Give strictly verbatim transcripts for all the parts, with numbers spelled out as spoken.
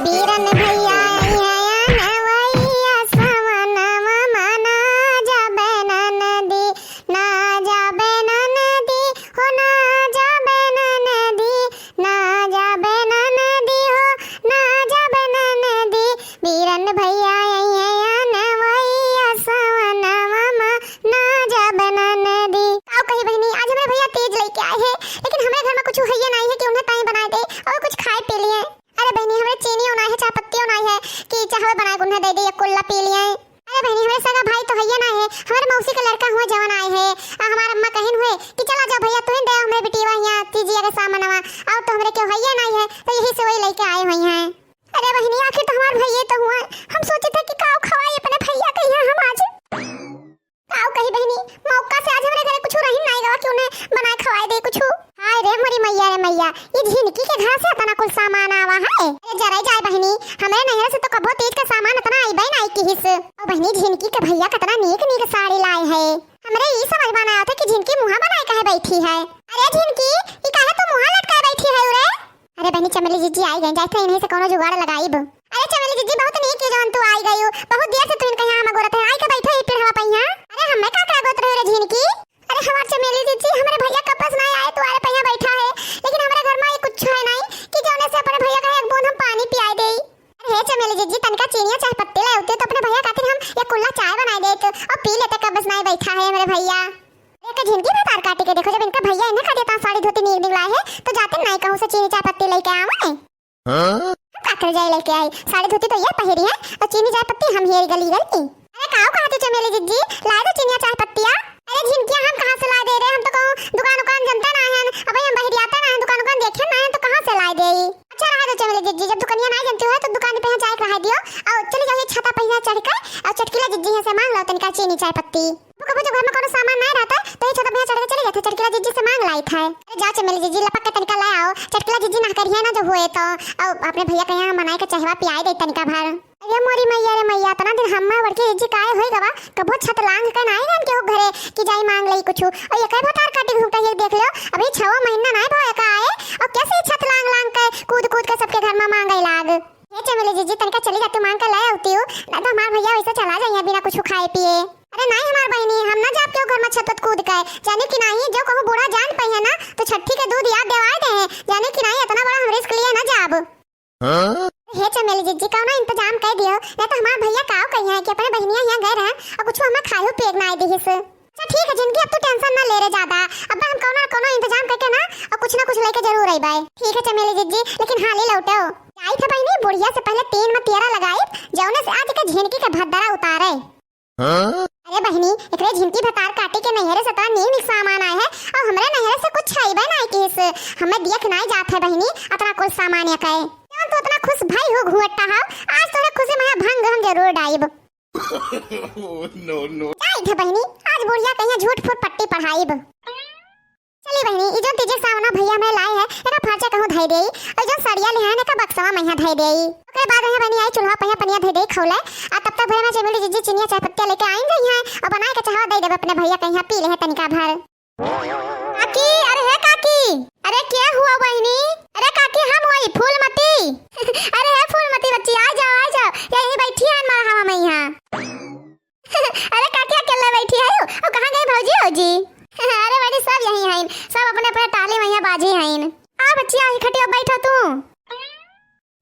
पीरन भैया अइहैं अनवैया सवनवा मा, ना जाबे ननदी, ना जाबे ननदी, हो ना जाबे ननदी, ना जाबे ननदी, हो ना जाबे ननदी। पीरन भैया अइहैं अनवैया सवनवा मा, ना जाबे ननदी। काउ कही बहिनी, आज हमरे भैया तीज लइके आए हैं, लेकिन हमरे घर मा कुछ हइये नाहीं है कि उन्हें ताई बनाए दे अउर कुछ खाए पी लिहें। अरे बहिनी, हमरे चीनियो नाहीं है, चाय पत्तियो नाहीं है कि चाहवे बनाए के उन्हें दे दे, या कुल्ला पी लिहें। अरे बहिनी, हमरे सगा भाई तो हइये नाहीं है, हमरे मौसी के लड़का हुए जवन आए हैं, आ हमार अम्मा कहिन हुए कि चला जाओ भैया, तुहीं दे हमरे बिटिया हियाँ तीजिया के सामानवा, अउर तो हमरे केहू हइये नाहीं है, तो यही से वही लइके आए हुए हैं। अरे बहिनी, आखिर तो हमार भइये तो हुए, हम सोचित है कि काउ खवाई अपने भइया के हियाँ हम आज। काउ कही बहिनी, मौका से आज हमरे घरे कुछ रहिन नाहीं गवा कि उन्हें बनाए खवाए दे कुछ। हाय रे मोरी मइया रे मइया, ई झिनकी के घर से अतना कुल सामान आवा है। अरे जराई जाए बहिनी, हमरे नैहरे से तो कबो तीज के सामान अतना अइबे नाहीं किहिस। ओ बहिनी, झिनकी के भइया कतना नीक नीक साड़ी लाए है। हमरे ई समझ मा नाहीं आवत है कि झिनकी मुँहा बनाए काहे बैठी है। अरे झिनकी, ई काहे तू मुँहा लटकाए बैठी है रे? अरे बहिनी, चमेली जिज्जी आई गई, जाइत है इन्हीं से कउनो जुगाड़ लगाइब। अरे चमेली जिज्जी, बहुत नीक की जौन तू आई गयू, बहुत देर से तू इनके हियाँ हम अगोरत है, आई के बैठो ई पेड़वा पइहाँ। अरे हमें का का अगोरत रहे रे झिनकी? अरे हमार चमेली जिज्जी, हमरे भइया कब्बस नाहीं आए, तू आरे पइहाँ बैठा है, लेकिन हमरे घर मा ई कुछ है नाहीं कि जौने से अपने भइया का एक बूंद हम पानी पियाए देई। अरे हे चमेली जिज्जी, तनिका चीनिया चाय पत्ती ले आउते तो अपने भइया खातिर हम एक कुल्ला चाय बनाए देत अउर पी लेते, कब्बस नाहीं बैठा है हमरे भइया। एक झिनकी भतार काटी के देखो, जब इनका भइया इन्हें खातिर इतना साड़ी धोती नीक नीक लाए है, तो जाते नाहीं कहूँ से चीनी चाय पत्ती लइके आवे। हाँ? हम का करे जाए लइके आई? साड़ी धोती तो ये पहिरी है अउर चीनी चाय पत्ती हम हेरी गली गली। अरे काउ कहत है चमेली जिज्जी, लाए दो चीनिया चाय पत्तिया। अरे झिनकिया हम कहाँ से लाए दे रे, हम तो कहूँ दुकान उकान जनता नाहीं है, अबे हम बहरियाता नाहीं है, दुकान उकान देखे नाहीं है, तो कहाँ से लाए देई? अच्छा रहा दो चमेली जिज्जी, जब दुकनिया नाहीं जनती हो तो दुकान पे यहाँ जाए के रहा दियो, अउर चली जाओ ये छाता पहिया चढ़ के अउर चटकीला जिज्जी यहाँ से माँग लो तनिका चीनी चाय पत्ती। कबो जब घर मा कउनो सामान नाहीं रहत है, तो ये छाता पहिया चढ़ के चली जात है, चटकीला जिज्जी से माँग लाइत है। अरे जा चमेली जिज्जी, लपक के तनिका ले आओ, चटकीला जिज्जी ना करिहैं ना जब हुए तो, अउर अपने भइया के हियाँ हम बनाए के चहवा पियाए दे तनिका भर। अरे मोरी मइया रे मइया, अतना दिन हम्मा बड़की जिज्जी काहे होई गवा, कबो छत लांघ के नाहीं गन केहू घरे कि जाई माँग लई कुछ। अउर ये कई भतार काटी घूमता ये देख लो, अभी छवो महीना नाहीं भवा का आए, अउर कैसे छत लांघ लांघ के कूद कूद के सबके घर मा माँगे लाग। हे चमेली जिज्जी, तनिका चली जाती माँग के ले आउती हूँ, नाहीं तो हमार भइया वैसे चला जाइहैं बिना कुछ खाए पिए। अरे नाहीं हमार बहिनी, हम ना जाब केहू घर मा छत कूद के, जाने कि नाहीं, जो कहूँ बूढ़ा जान पइहैं ना, तो छठी के दूध याद देवाए देहैं, जाने कि नाहीं, अतना बड़ा हम risk लिए ना जाब। हाँ? हे चमेली जिज्जी, कउनो इंतजाम कर दियो, नाहीं तो हमार भइया काउ कहिहैं कि अपने बहिनिया हियाँ गए रहन अउर कुछ हमें खाए पिए नाहीं दिहिस। अच्छा ठीक है झिनकी, अब तू tension ना ले रे ज्यादा, अब हम कउनो ना कउनो इंतजाम करके ना अउर कुछ ना कुछ लइके जरूर अइबे। ठीक है चमेली जिज्जी, लेकिन हाली लौटो। जाइत है बहिनी, बुढ़िया से पहिले तीन मा तियरा लगाई, जौने से आज के झिनकी के भद्दरा उतारे। हाँ? अरे बहिनी, एकरे झिनकी भतार काटी के नैहरे से इतना नीक नीक सामान आए है अउर हमरे नैहरे से कुछ अइबे नाहीं किहिस। हमें दिया के नाहीं जात है बहिनी, अतना कुल सामान या कहे। जौन तू अतना खुश भई हो घुअट्टा हाव, आज तोहरे खुशी मा भंग हम जरूर डाइब। No, no। जाइत है बहिनी, आज बुढ़िया के हियाँ झूठ फूट पट्टी पढ़ाइब। चली बहिनी, ई जौन तीजे सावना भइया हमरे लाए है, एका फरचा कहूँ धइ देई, अउर जौन सड़िया लिहान एका बक्सवा मा हियाँ धइ देई। ओकरे बाद हियाँ बहिनी आई चूल्हा पहिया पनिया धइ देई खौले, आ तब तक भरे मा चमेली जिज्जी चिनिया चाय पत्तिया लइके आइन जइहैं, अउर बनाए के चहवा दइ देब अपने भइया के हियाँ पी लेहैं तनिका भर। काकी, अरे हे काकी, अरे के हुआ बहिनी? अरे काकी हम हुई फूलमती। अरे हे फूलमती बच्ची, आ जाओ, आ जाओ, यहीं बैठी है मरहवा मा हियाँ। अरे काकी अकेले बैठी है, अउर कहाँ गई भौजी, भौजी? अरे बड़ी सब यहीं हैं, सब अपने अपने टाली मा हियाँ बाझी हैं। आ बच्ची, आ खटिया बैठो तू।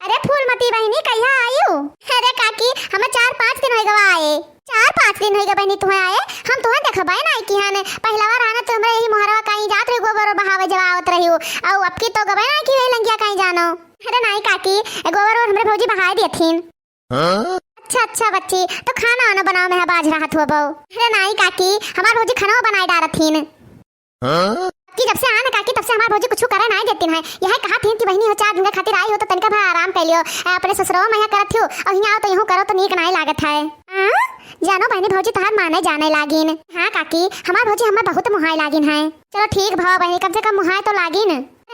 अरे फूलमती बहिनी, कहिया आयु? अरे काकी, हमें चार पाँच दिन होइ गवा आए। चार पाँच दिन होइ गवा बहिनी तुहें आए, हम तुहें देखबे नाहीं किहन। पहिलवा रहना तो हमरे यही मोहरवा कहीं जात रही, गोबर बहावे जब आवत रही हो, अउ अब की तो गबे नाहीं कि यही लंगिया कहीं जानो। अरे नाहीं काकी, गोबर ओबर हमरे भौजी बहाए दियथिन। हाँ? अच्छा, अच्छा बच्ची, तो खाना वाना बनावे मा बाझ रहत हुआ बहू। अरे नाहीं काकी, हमार भौजी खाना बनाए डारत हीन। हाँ? कि जब से आन काकी, तब से हमार भौजी कुछ करे नाहीं देतिन है। यह कहत हीन कि बहिनी हो, चार दिन के खातिर आई हो तो तनिका भर आराम कर लियो, आ, अपने ससुरवा मा यहाँ करत हो अउर हियाँ आओ तो यहूँ करो तो नीक नाहीं लागत है। हाँ? जानो बहिनी, भौजी तोहार माने जाने लागिन। हाँ काकी, हमार भौजी हमें बहुत मुहाए लागिन है। चलो ठीक भवा बहिनी, कम से कम मुहाए तो लागिन।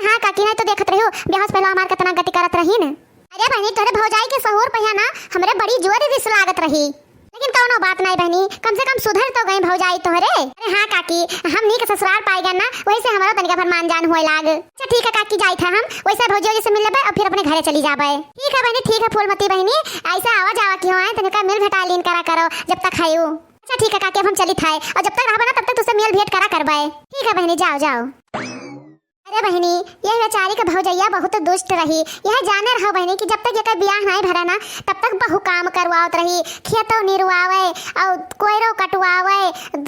हाँ काकी, नाहीं तो देखत रहियो, ब्याह से पहिले हमार कितना गति करत रहिन। अरे बहिनी, तोहरे भौजाई के सहूर पहिया ना हमरे बड़ी जोर रिस लागत रही, लेकिन कौनो बात नाहीं बहिनी, कम से कम सुधर तो गई भौजाई तोहरे। अरे हाँ काकी, हम नीक ससुरार पाइ गए ना, वही से हमरो तनिका भर मान जान होए लाग। अच्छा ठीक है काकी, जाइत है हम, वैसे भौजी जी से मिल लेबे और फिर अपने घरे चली जाबे। ठीक है बहिनी, ठीक है फूलमती बहिनी, ऐसे आवा जावा किहो है, तनिका मिल भेटा लीन करा करो जब तक हयू। अच्छा ठीक है काकी, अब हम चलित है, और जब तक रहबे ना तब तक तुसे मिल भेंट करा करबे। ठीक है बहिनी, जाओ जाओ। अरे बहिनी, यह बेचारी के भौजैया बहुत दुष्ट रही। यह जाने रहो बहिनी कि जब तक एकर बियाह नाहीं भरा ना, तब तक बहु काम करवावत रही, खेतो निरवावे और कोयरो कटवावे,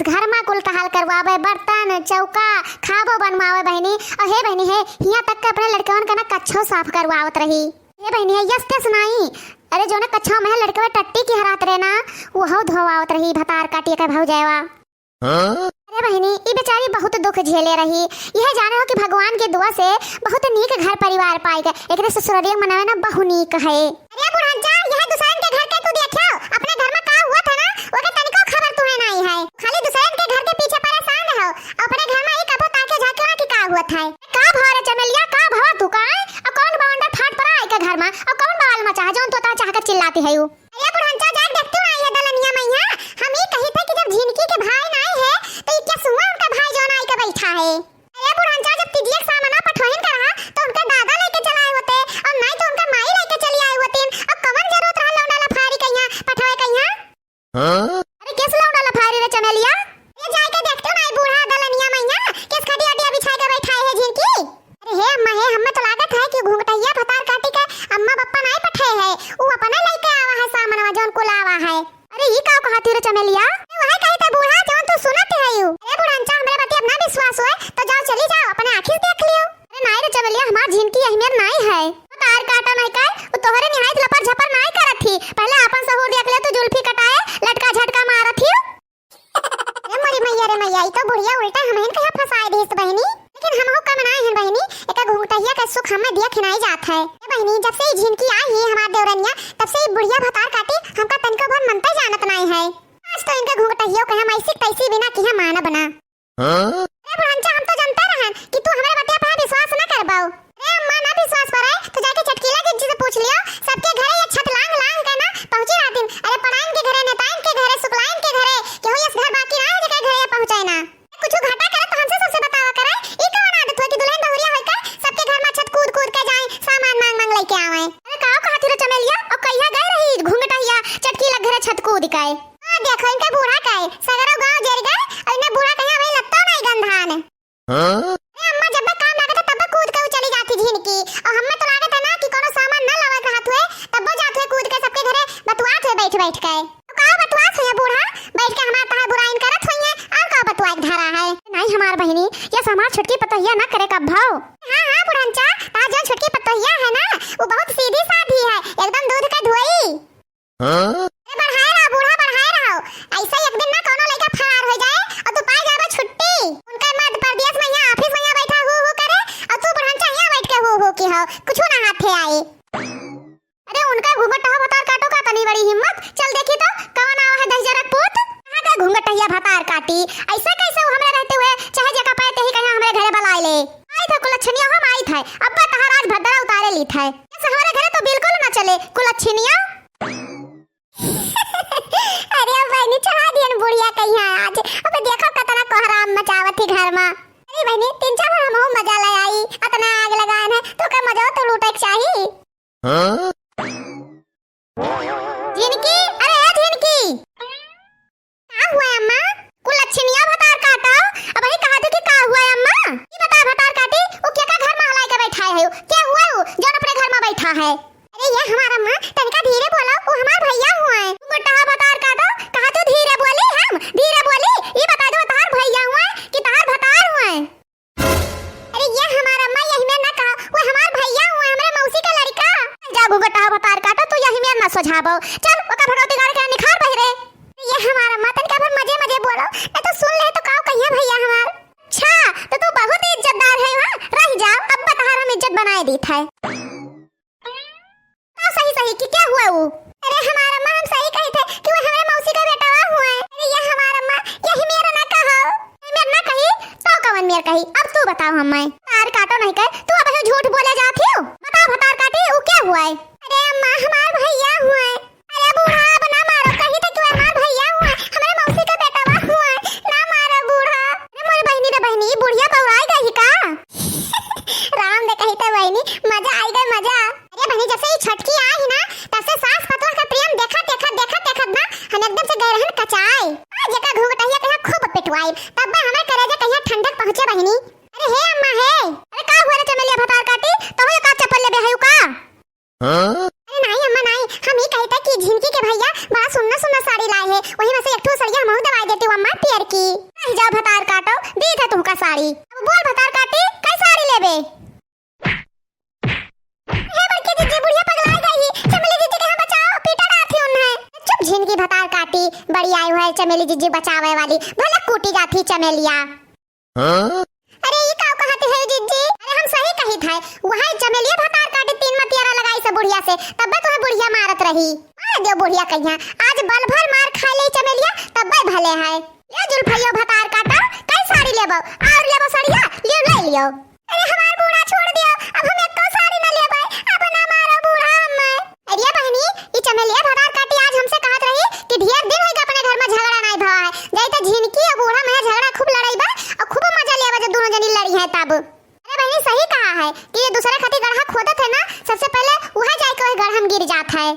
घर मा कुल तहाल करवावे, बर्तन, चौका, खाबो बनवावे बहिनी। और हे बहिनी हे, हियाँ तक के अपने लड़कवन के ना कच्छो साफ करवावत रही। हे बहिनी हे, यस तस नाहीं, अरे जौने कच्छो मा लड़कवे टट्टी की हरात रहे ना, वहौ धोवावत रही भतार काटी के भौजैवा। हाँ? अरे बहिनी, ई बेचारी बहुत दुख झेले रही। यह जाने हो कि भगवान के दुआ से बहुत नीक घर परिवार पाई के एकरे ससुररिया मनवे ना बहु नीक है। अरे बुढ़ंचा, यह दूसरन के घर के तू देखे हो, अपने घर मा का हुआ था ना, ओके तनिको खबर तुम्हें नाहीं है। खाली दूसरन के घर के पीछे परेशान हो, अपने घर मा ई कबो ताके झाके ना कि का हुआ था। का भवा रे चमेलिया, का भवा तू का है? और कौन बवंडर फाट पड़ा आई के घर मा, और कौन बवाल मचा है जौन तोता चाह के चिल्लाती है यू? अरे बुढ़ंचा, जाके देखतू ना ये दलनिया मा इहाँ। हम ई कही थे कि जब झिनकी के भाई नाहीं है, तो ई क्या सुआ उनका भाई जौन आई के बैठा है? अरे बुढ़ंचा, जब तिजिया के सामना पठोहिन का रहा, तो उनका दादा लेके चलाए होते, और नाहीं तो उनका माई लेके चली आई होतीन। अब कवन जरूरत रहा लौंडा लफारी के इहाँ पठोए के इहाँ? हाँ? अरे केस लौंडा लफारी रे चमेलिया? ये जाके देखतू ना ई बूढ़ा दलनिया मा इहाँ, केस खटिया उटिया बिछाए के बैठाए है झिनकी। अरे हे अम्मा हे, हम्मे तो लागत है कि घुंघटहिया भतार काटी के अम्मा बप्पा नाहीं पठे है, उ अपने लइके आवा है सामनवा जौन कुल आवा है। अरे ई का कहत ही रे चमेलिया? ए, वह कही थे बूढ़ा जौन तू सुनत है यू। अरे बुढ़ंचा, हमरे बतिया अब ना विश्वास होए तो जाओ चली जाओ, अपने आँखी से देख लियो। अरे नाहीं रे चमेलिया, हमार झिनकी यही मेर नाहीं है। भतार काटा नाहीं काय, वो तोहरे निहायत लपर झपर नाहीं करत ही। पहले आपन सहूर देख ले तू, जुल्फी कटाए, लटका झटका मारत ही। ए मोरी मैया रे मैया, ई तो बुढ़िया उल्टा हमहिन के फंसाए दिहिस बहिनी। लेकिन हमहू कम नाहीं हन बहिनी, एका घुंघटहिया के सुख हम्मे देख नाहीं जात है। ए बहिनी, जब से ई झिनकी आई ही हमार देवरनिया, तब से ई बुढ़िया भतार काटी हमका तनिको भर मनते जानत नाहीं है। आज तो इनका घुंघटहियो के हम ऐसी तैसी बिना किहे मानब ना। हाँ? अरे बुढ़ंचा, हम तो जानते रहन कि तू हमरे बतिया पे विश्वास ना करबो। अरे अम्मा, ना विश्वास पड़े तो जाके चटकीला जिज्जी से पूछ लियो। सबके घरे ये छत लांग लांग के ना पहुँची रहतीन। अरे पड़ाइन के घरे, नेताइन के घरे, सुकलाइन के घरे, केहू यस घर बाकी ना है जेके घरे ये पहुँचे ना। कुछ घाटा करे तो हमसे सबसे बतावा करे। ई कवन आदत होई कि दुल्हन बहुरिया होई के सबके घर मा छत कूद कूद के जाए, सामान मांग मांग लेके आवे? अरे का कहत ही रे चमेलिया, अब कहिया गए रही घुंघटहिया चटकीला घरे छत कूद के? आ देखो इनके बूढ़ा के, सगरो गाँव जर गए, और इन्हें बूढ़ा कहीं अबे लत्तो नहीं गंधान। हाँ? अरे अम्मा, जब काम लागत है तब कूद के उ चली जाती झिनकी, और हम्मे तो लागत है ना कि कोनो सामान ना लावे के हाथ हुए, तब जात हुए कूद के सबके घरे बतुआत हुए बैठ बैठ के। तो का बतुआत हुए बूढ़ा, बैठ के हमार तहार बुराइन करत हुई है, और का बतुआ के धरा है? नहीं हमार बहिनी, ये हमार छोटकी पतोहिया ना करे का भाव। हाँ हाँ बुढ़ंचा, तहार जो छोटकी पतोहिया है ना, वो बहुत सीधी साधी है, एकदम दूध के धोई। हाँ? अरे बढ़ाए रहो बूढ़ा, बढ़ाए रहो। ऐसे ही एक दिन ना कोनो लइका फरार हो जाए और तू पाए जाबे छुट्टी। उनका मर्द परदेस मा यहाँ ऑफिस मा यहाँ बैठा हू हू करे और तू बुढ़ंचा यहाँ बैठ के हू हू की हो, कुछ ना हाथे आई। अरे उनका घुंघटहा भतार काटो का तनी बड़ी हिम्मत। चल देखी तो कौन आवा है दहिजरा पूत। कहाँ का घुंघटहिया भतार काटी? ऐसा कैसे वो हमरे रहते हुए चाहे जेका पाए तेही कहीं हमरे घरे बुलाए ले? आई था कुलच्छनिया, हम आई था। अब्बा तहार आज भद्रा उतारे ली था। ऐसे हमारे घरे तो बिल्कुल ना चले कुलच्छनिया। अरे बहिनी, चढ़ा दियन बुढ़िया कहिया आज। अब देखो कतना कोहराम मचावत ही घर मा। अरे बहिनी, तीन चार बार हमहू मजा ले आई, अतना आग लगान है, तो का मजा तो लूटे के चाही। हाँ? झिनकी, अरे ए झिनकी। का हुआ अम्मा? कुलच्छनिया भतार काटो, अब वही कहा थे कि का हुआ अम्मा? ई बता भतार काटी, वो क्या का घर मा हलाई के बैठाए है? क्या हुआ वो, जौन अपने घर मा बैठा है? अरे ये हमार अम्मा, तनिका धीरे बोलो, वो हमार भैया हुआ है। मोटहा भतार काटो, कहा तू धीरे बोली, हम धीरे बोली, ई बता दो तहार भैया हुआ है कि तहार भतार हुआ है? अरे ये हमार अम्मा, यही मेर ना कहा, वो हमार भैया हुआ है, हमरे मौसी का लड़का। जा घुंघटहा भतार काटो, तू यही मेर ना सोझाबो। चल, ओका भगवती गाड़ी के निखार बहिरे। ये हमार अम्मा, तनिका भर मजे मजे बोलो, नहीं तो सुन ले तो काव कहिया भैया हमार। अच्छा, तो तू बहुत ही इज्जतदार है, हाँ? रह जाओ, अब तहार हम इज्जत बनाए दीत है। तो सही सही कि क्या हुआ वो? अरे हमार अम्मा, हम सही कही थे कि वो हमारे मौसी का बेटा हुआ है। अरे ये हमार अम्मा, यही मेर ना कहो। यही मेर ना कही, तो कवन मेर कही? अब तू बताओ हमें। तार काटो नहीं कहे, तू अब झूठ बोले जाती हो। बताओ भतार काटी, वो क्या हुआ है? अरे अम्मा, हमार भैया हुआ है। अरे बूढ़ा, अब ना मारो, कही थे कि वो हमार अरे नाहीं अम्मा नाहीं, हम ई कहित है कि झिनकी के भइया बड़ा सुन्नर सुन्नर साड़ी लाए हैं, वही में से एक ठो सड़िया हमहू देवाई देतिउ अम्मा पियर की। नाहीं जाओ भतार काटो, दीत है तुमका साड़ी। अब बोल भतार काटी, कई साड़ी लेबे? हे बड़की जिज्जी, बुढ़िया पगलाए गई ही, चमेली जिज्जी के यहाँ बचाओ, पीटा डारत ही उन्हें। चुप झिनकी भतार काटी, बड़ी आई हुए चमेली जिज्जी बचावे वाली, भले कूटी जात ही चमेलिया। अरे ई का कहत है जिज्जी? अरे हम सही कहित है, वही चमेलिया भतार काटी तीन मतियारा लगाई से बुढ़िया से, तब्बे तुम्हें बुढ़िया मारत रही। मार दियो बुढ़िया कहिया, आज बल भर मार खाए ले चमेलिया, तब्बे भले है। ले जुल्फइयो भतार काटा, कई साड़ी लेबो? और लेबो सड़िया? लियो, ले लियो। अरे हमार बूढ़ा छोड़ दियो, अब हम एको साड़ी ना लेबै, अब ना मारो बूढ़ा हमें। अरे बहनी, ई चमेलिया भतार काटी आज हमसे कहत रही कि ढेर दिन होइगा अपने घर में झगड़ा नाहीं भवा है, जाई तो झिनकी और बूढ़ा में झगड़ा खूब लड़ाई बा और खूब मजा लेबा जब दोनों जनी लड़ी है तब। अरे बहनी सही कहा है कि ये दूसरे खातिर गढ़ा खोदत है ना, सबसे पहले वह जाए के वही गढ़ा में गिर जात है।